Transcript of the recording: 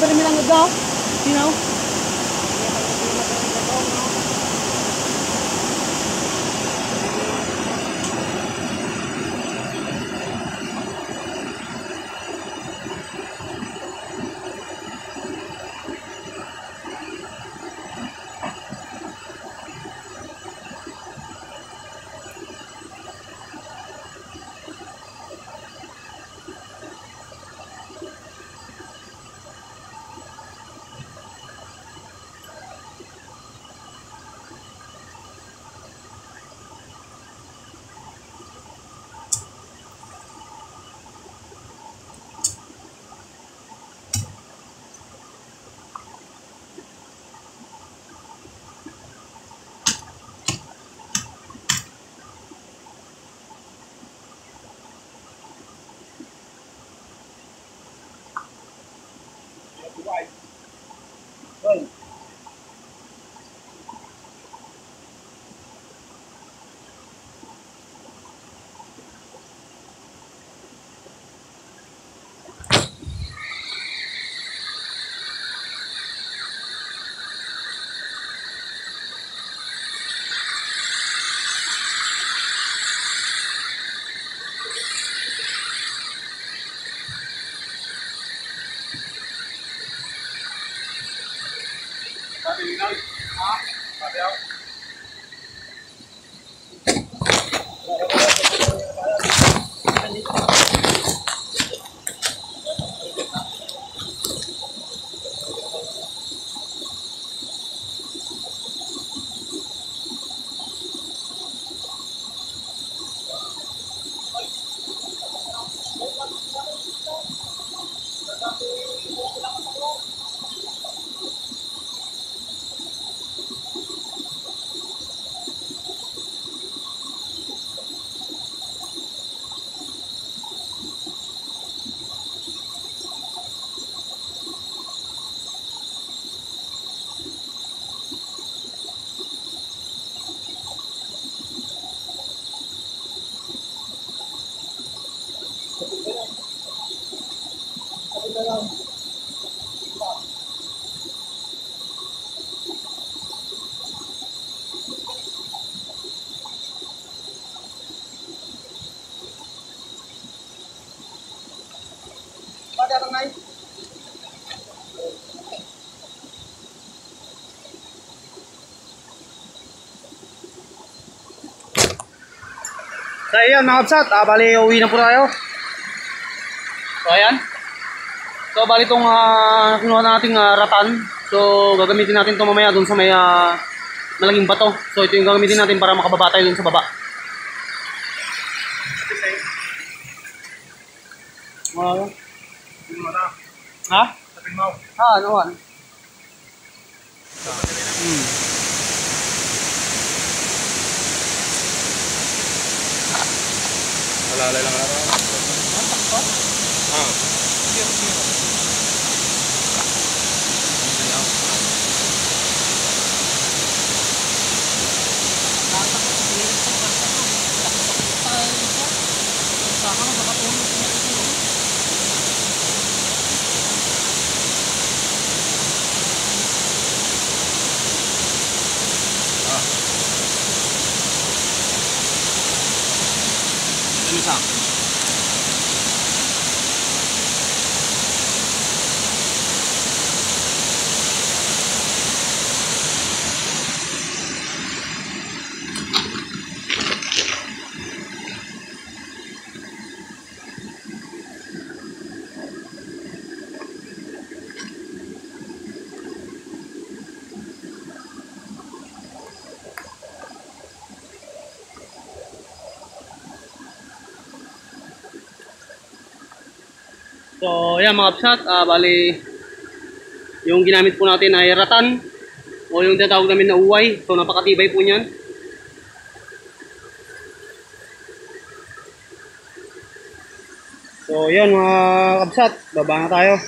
very lang daw. You know? So ayan mga kapsat, bali uwi na po tayo. So ayan. So bali itong kinuha nating ratan. So gagamitin natin ito mamaya dun sa may malaging bato. So ito yung gagamitin natin para makababa tayo dun sa baba. Ha? Ano? Lalay lang ako. So ayan mga kapsat, bali yung ginamit po natin ay ratan o yung tinatawag namin na uway. So napakatibay po niyan. So yan mga kapsat, baba na tayo.